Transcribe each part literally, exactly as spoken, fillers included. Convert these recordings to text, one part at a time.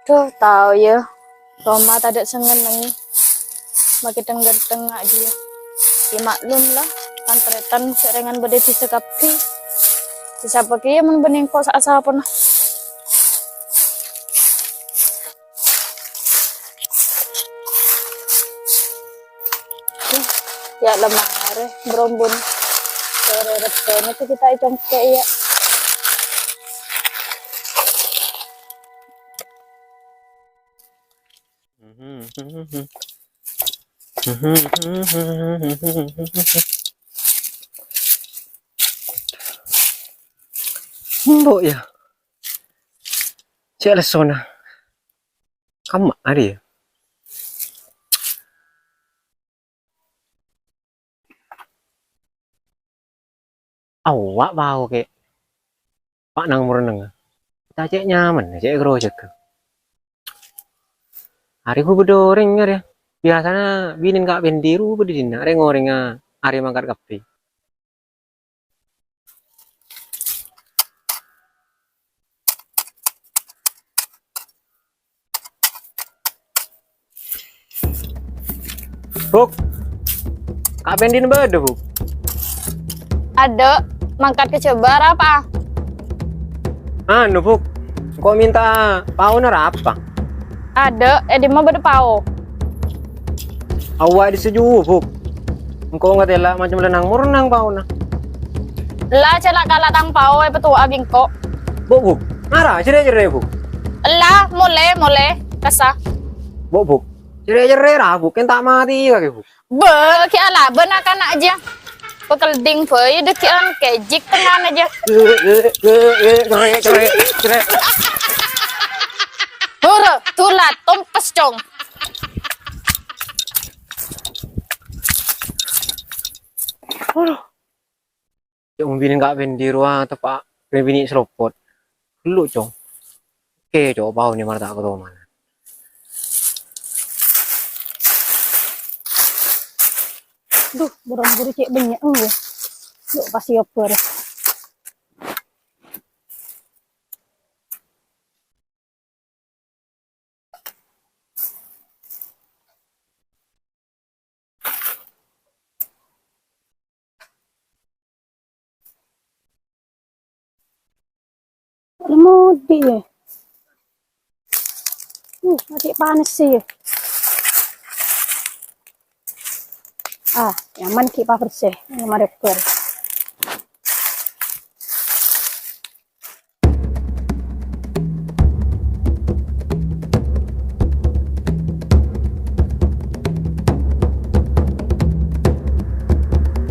Dhu, tao, yâ. Roma tadâ' sè ngennengngè. Makè dhâng-ghândhâng nga' jiyâ. Yâ, maklum la, tan-tarètan sè rèngan bâdâ è dhisa kabbhi. Sè sapa kèya mon bânnè engko' sa-, asapona. Yâ, la marè, brombon. Sore rebbhâna sè ghi' ta' ècongkè', yâ. Embo', yâ. Cè' lessona. Kamma arèya? Awwa' pao kè'. Pa' nang-mornang. Ta' cè' nyaman, cè' grojhâgghâ. Arè ghu bâdâ orèng arè. Biyasana binèn Ka' Pendi rowa bâdâ dinna', rèng-orèngnga arè mangkat kabbhi. Buk, Ka' Pendina bâdâ, Buk? Adâ', mangkat ka Jhâbâ arapa? Anu, Buk, engko' mènta paona arapa? Adâ', è dimma bâdâ pao? Awwa' è dissa' jhuwa, Buk. Engko' ngatèla' macem la nang-mornang paona. La, jhâ' la kala' tang pao èpatowa'a bi' engko'. Bu', Bu', mara, cerrè-cerrè, Bu'. Ella, molè, molè, kassa. Bu', Bu', cerrè-cerrè ra, Bu', kèng ta' matè kakè, Bu'. Bâ, ghi' alabâ na'-kana' jiyâ. Pèkelding bhâi dâgghi'ân kèjik tengnga'an jiyâ. Eh, eh, eh, eh, cerrè, cerrè, cerrè. Hur, dula, tompes, Cong. Aduh. Cong, binèn Ka' Pendi rowa teppa' rè binè' salopot. Ghâllu, Cong. Oke, Cong, paona mara ta' katomanan. Duh, buru-buru cè' bânnya' engghu. Yuk, pas yobâr. Lemodi, yâ. Uh, masih panas sih, yâ. Ah, nyaman ki' pabersih. Ini mari ber.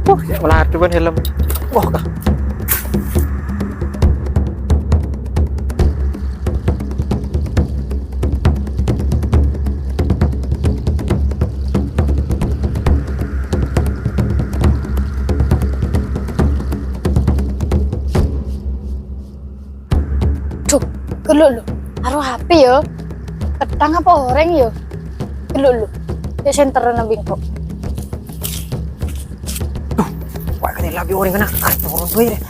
Wah, ya, meladu ban helm. Wah, kah. Duh, ghâllu, lu. Arowa apa, yâ? Kèttang apa orèng, yâ? Ghâllu, lu. Yâ, senterna bi' engko'. Duh, wah, kene lagi orèng kena. Ah, turun gue deh.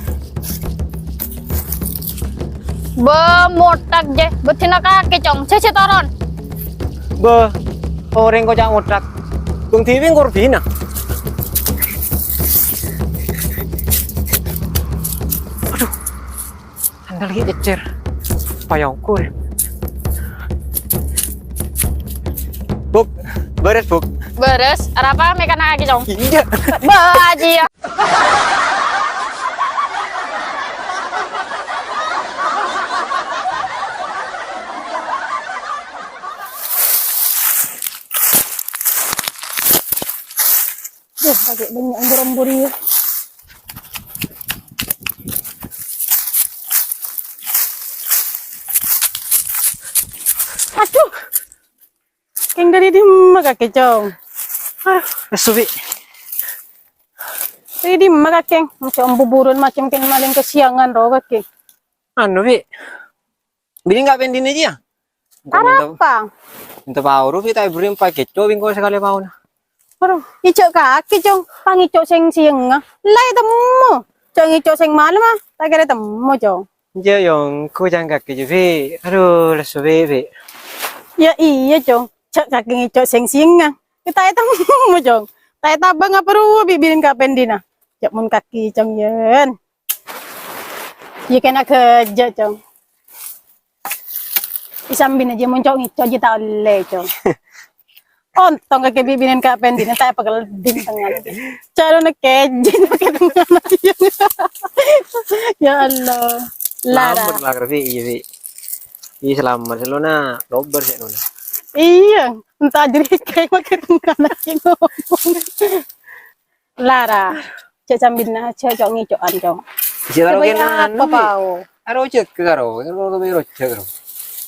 Bâ, mothak, jè. Bâdina kakè, Cong. Jè, jè, toron. Bâ, orèng koca' mothak. Bâng dhibi' korbina. Aduh. Sandal ghi' cècèr. Payah ukur. Buk, bârâs, Buk. Bârâs, arapa mè' kana' kakè, Cong? Iyâ. Bâ, jiyâ. Duh, kakè bânnya' embur-embur, yâ. Aduh. Kèng dâri dimma kakè, Cong? Aduh, lesu, Bi'. Dâri dimma kakè? Macem buburon, macem kèng malèng kasiangan ro kakè. Anu, Bi'. Binèn Ka' Pendina jiyâ? Engko' mènta, arapa? Mènta pao ro, Bi', ta' èbhuri empa' kèco, bi' engko' sakalè paona. Aduh, ngèco' kakè, Cong. Pangèco' sèng sèyèngnga. La ètemmo. Jhâ' ngèco' sèng malem, ah. Ta' kèra ètemmo, Cong. Jhâ' yong, ku jhâng kakè jiyâ, Bi'. Aduh, lesu, Bi', Bi'. Iyâ, iyâ, Cong. Jhâ' kakè ngèco' sèng-sèngnga. Kita ètemmo, Cong. Ta' ètabâng apa rowa bi' binèn ka pendina. Jhâ' mon kakè, Cong, yân. Iyâ kèna ghâjâ, Cong. Isambina jiyâ mon co' ngèco' jiyâ ta' ollè, Cong. Ontong kakè bi' binèn ka pendina, ta' èpakelledding tengnga. Carana kèjhâ' pakè tengnga. Ya Allah. Lara. Selamat, Pak Rafi. Iyâ, Fi. Iyâ, selamat. Selona lobâr sè nona. Iyâ, entah jadi kayak makin mana sih ngomong. Lara. Cek sambina, cek cok ngicokan, Cong. Isi karo kena apa anu, pao? Karo cek karo, karo karo cek karo.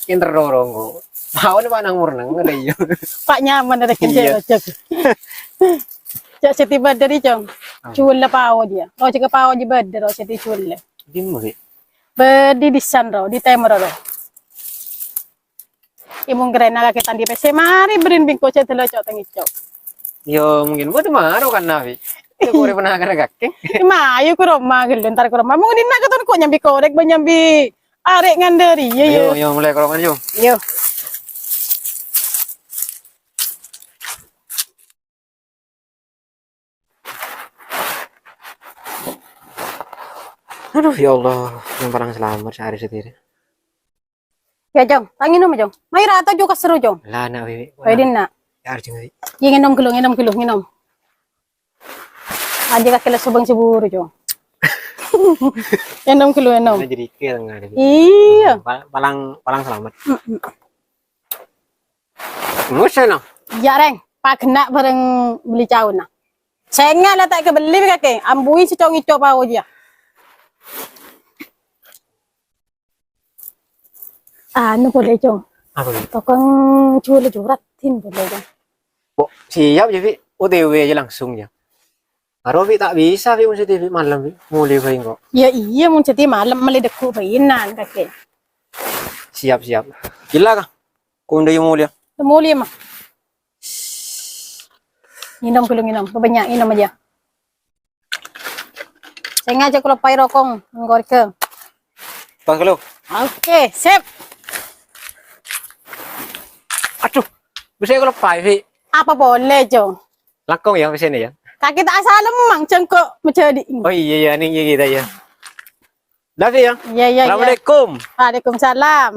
Kin terorong kok. Pao ni panang murnang ada iya. Pak nyaman ada kin Iya. Cek cek. Cek setiba dari, Cong. Ah. Cuwel pao dia. Ro cek pao di bed, ro cek cuwel. Di mo, Fi? Bedi di san ro, di temor ro. Imong kerena kake tandi pese mari berin bingko cek delo cok tengi cok. Yo, mungkin buat maro kan nabi. Itu kore pernah kena kake. Ima, ayo ke Roma gelo, ntar ke Roma. Mungkin nak ketun kok nyambi korek, ba nyambi arek ngandari. Yo, yo. Ayo, yo, mulai ke Roma, yo. Yo. Aduh, ya Allah, yang paling selamat sehari sendiri. Ya, Jong, tangi nom, Jong. Mai rata juga seru, Jong. Lah, nak, Wiwi. Wai, Din, nak. Ya, arjeng, Wiwi. Iya, ngenom dulu, ngenom dulu, ngenom. Aja kaki lesu bang cemburu, Jong. Ngenom dulu, ngenom. Nah, jadi ke tengah, Wiwi. Iya. Pal-, palang, palang selamat. Mm-mm. Ngusah, no? Iya, Reng. Pagena bareng beli cauna. Senga la tak kebeli, kake. Ambui si congi coba aja. Anu boleh, Jong. Apa, Wiwi? Tokang jual jurat, Din, boleh, Jong. Kok siap ya, Wi? O T W aja langsung ya. Karo, Wi, tak bisa, Wi, mun sedhi, Wi, malam, Wi. Mulai, Wi, kok. Ya iya, mun sedhi malam meli degu bainan, kake. Siap, siap. Gila, kah? Kundai mulai. Mulai, mah. Nginum dulu, nginum. Banyak, nginum aja. Sengaja kalau pai rokong, nggorga. Bang, kalau. Oke, sip. Aduh, bisa kalau pai, Wi. Apa boleh, Jong? Langkong ya, pesennya ya. Kaki tak asal lemang, cengkok menjadi. Oh iya, iya, ini iya kita ya. Davi ya. Iya, iya, iya. Assalamualaikum. Waalaikumsalam.